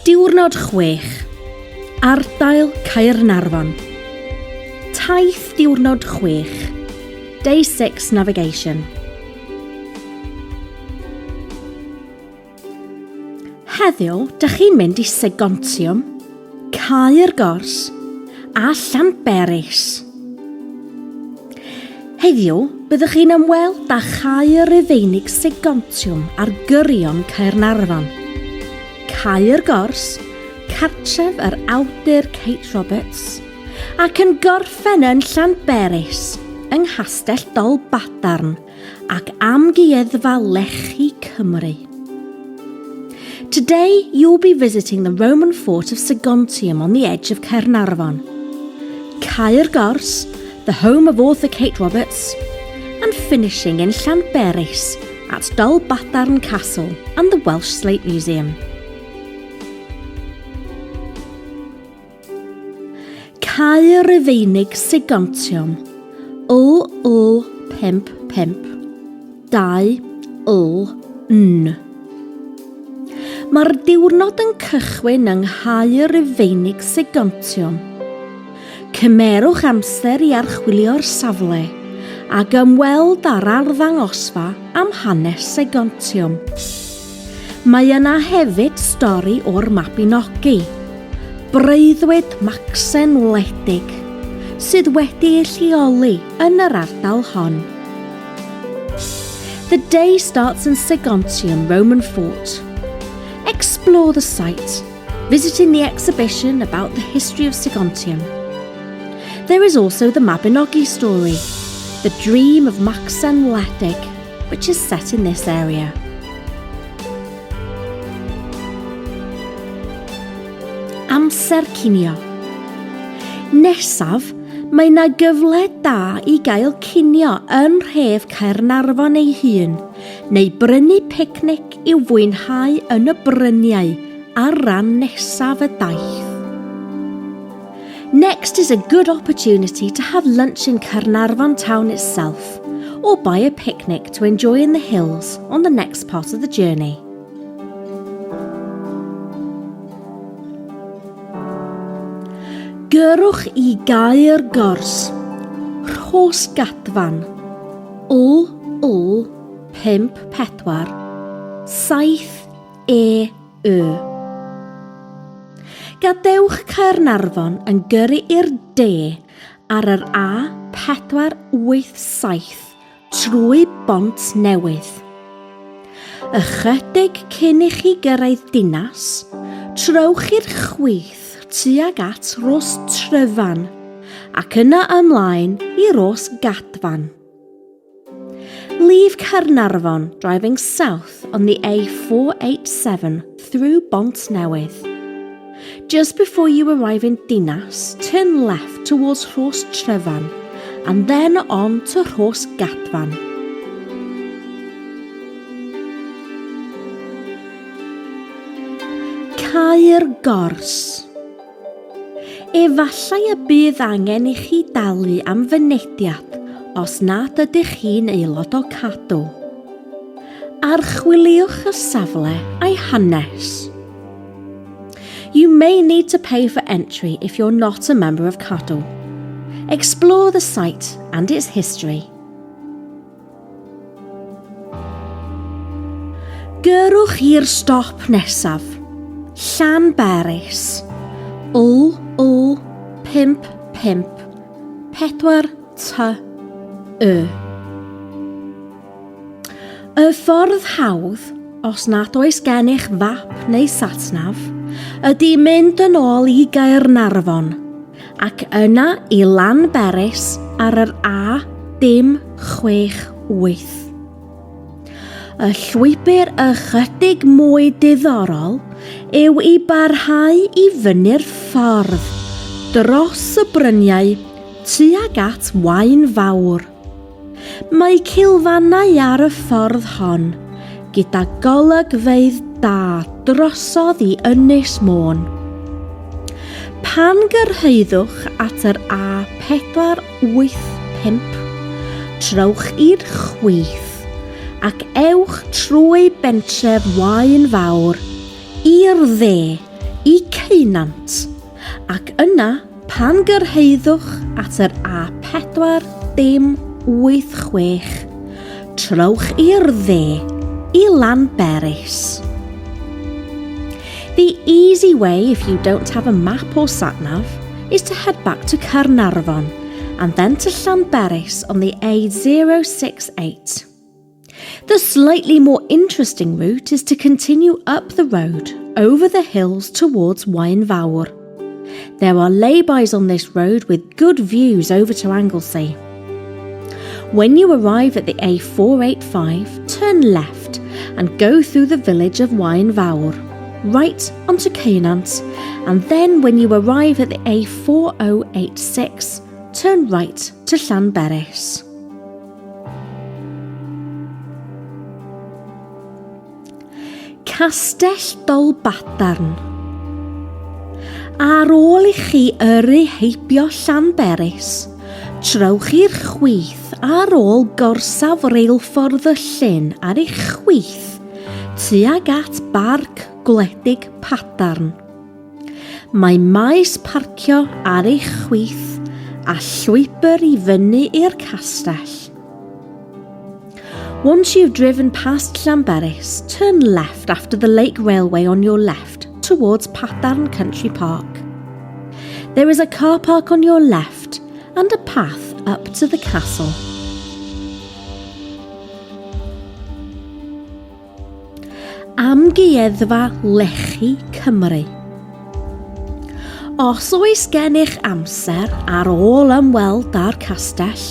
Diwrnod 6. Ardail Caernarfon. Taith diwrnod 6. Day 6 Navigation. Heddiw, dych chi'n mynd i Segontium, Caer Gors a Llanberis. Heddiw, byddwch chi'n ymweld â Chaer Rufeinig Segontium ar gyrion Caernarfon. Caer Gors, cartref yr awdur Kate Roberts, ac yn gorffen yn Llanberis, yng Nghastell Dolbadarn ac Amgueddfa Lechi Cymru. Today, you'll be visiting the Roman fort of Segontium on the edge of Caernarfon. Caer Gors, the home of author Kate Roberts, and finishing in Llanberis at Dolbadarn Castle and the Welsh Slate Museum. Caer Rufeinig Segontium, L L 5 5 2 L N. Mae'r diwrnod yn cychwyn yng Nghaer Rufeinig Segontium. Cymerwch amser i archwilio'r safle ac ymweld â'r arddangosfa am hanes Segontium. Mae yna hefyd stori o'r Mabinogi, breuddwyd Macsen wledig, sydd wedi ei lleoli yn yr ardal hon. The day starts in Segontium Roman Fort. Explore the site, visiting the exhibition about the history of Segontium. There is also the Mabinogi story, the dream of Macsen Wledig, which is set in this area. Amser cinio. Nesaf, mae 'na gyfle da i gael cinio yn nhref Caernarfon ei hun, neu brynu picnic i'w fwynhau yn y bryniau ar ran nesaf y daith. Next is a good opportunity to have lunch in Caernarfon town itself, or buy a picnic to enjoy in the hills on the next part of the journey. Gyrrwch i Gaer Gors, Rhos Gadfan, L L 5 4 7 E Y. Gadewch Caernarfon yn gyrru i'r de ar yr A487 trwy Bont Newydd. Ychydig cyn i chi gyrraedd Dinas, trowch i'r chwith tuag at Ros Tryfan ac yna ymlaen i Ros Gadfan. Leave Caernarfon driving south on the A487 through Bontnewydd. Just before you arrive in Dinas, turn left towards Rhos Tryfan and then on to Rhos Gadfan. Caer Gors. Efallai y bydd angen i chi dalu am fynediad os nad ydych chi'n aelod o Cadw. Archwiliwch y safle a'i hanes. You may need to pay for entry if you're not a member of Cadw. Explore the site and its history. Gyrrwch i'r stop nesaf, Llanberis, L L 5 5 4 T Y. Y ffordd hawdd, os nad oes gennych fap neu satnav, ydy mynd yn ôl i Gaernarfon ac yna i Lanberis ar yr A dim 6 8. Y llwybr ychydig mwy diddorol yw i barhau i fyny'r ffordd dros y bryniau tuag at Waun Fawr. Mae cilfannau ar y ffordd hon, gyda golygfeydd da drosodd i Ynys Môn. Pan gyrhaeddwch at yr A485, trowch i'r chwith ac ewch trwy bentref Waun Fawr i'r dde. i Ceunant, ac yna pan gyrhaeddwch at yr A4 dim 86, trowch i'r dde i Lanberis. The easy way if you don't have a map or satnav is to head back to Caernarfon and then to Llanberis on the A068. The slightly more interesting route is to continue up the road, over the hills towards Waunfawr. There are laybys on this road with good views over to Anglesey. When you arrive at the A485, turn left and go through the village of Waunfawr, right onto Ceunant, and then when you arrive at the A4086, turn right to Llanberis. Castell Dolbadarn. Ar ôl i chi yrru heibio Llanberis, trowch i'r chwith ar ôl gorsaf reilffordd y Llyn ar eich chwith tuag at Barc Gwledig Padarn. Mae maes parcio ar eich chwith a llwybr i fyny i'r castell. Once you've driven past Llanberis, turn left after the Lake Railway on your left towards Padarn Country Park. There is a car park on your left and a path up to the castle. Amgueddfa Lechi Cymru. Os oes gennych amser ar ôl ymweld â'r castell,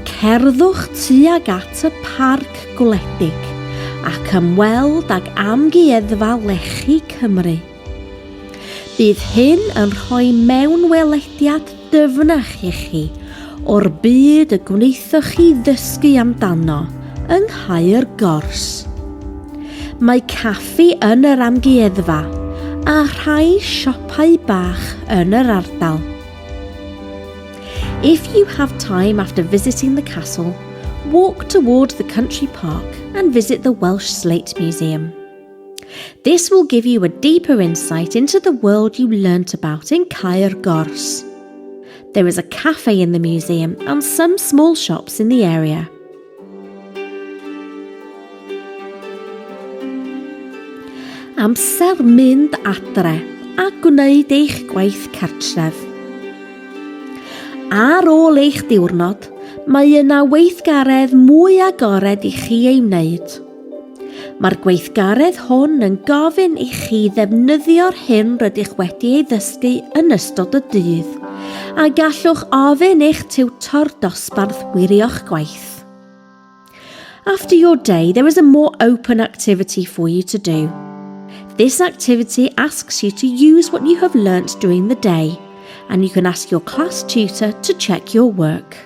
cerddwch tuag at y parc gwledig ac ymweld ag Amgueddfa Lechi Cymru. Bydd hyn yn rhoi mewnwelediad dyfnach i chi o'r byd y gwnaethoch chi ddysgu amdano yng Nghaer Gors. Mae caffi yn yr amgueddfa a rhai siopau bach yn yr ardal. If you have time after visiting the castle, walk toward the country park and visit the Welsh Slate Museum. This will give you a deeper insight into the world you learnt about in Caer Gors. There is a cafe in the museum and some small shops in the area. Amser mynd adre a gwneud eich gwaith cartref. Ar ôl eich diwrnod, mae yna weithgaredd mwy agored i chi ei wneud. Mae'r gweithgaredd hwn yn gofyn i chi ddefnyddio'r hyn rydych wedi ei ddysgu yn ystod y dydd, a gallwch ofyn eich tiwtor dosbarth wirio'ch gwaith. After your day, there is a more open activity for you to do. This activity asks you to use what you have learnt during the day, and you can ask your class tutor to check your work.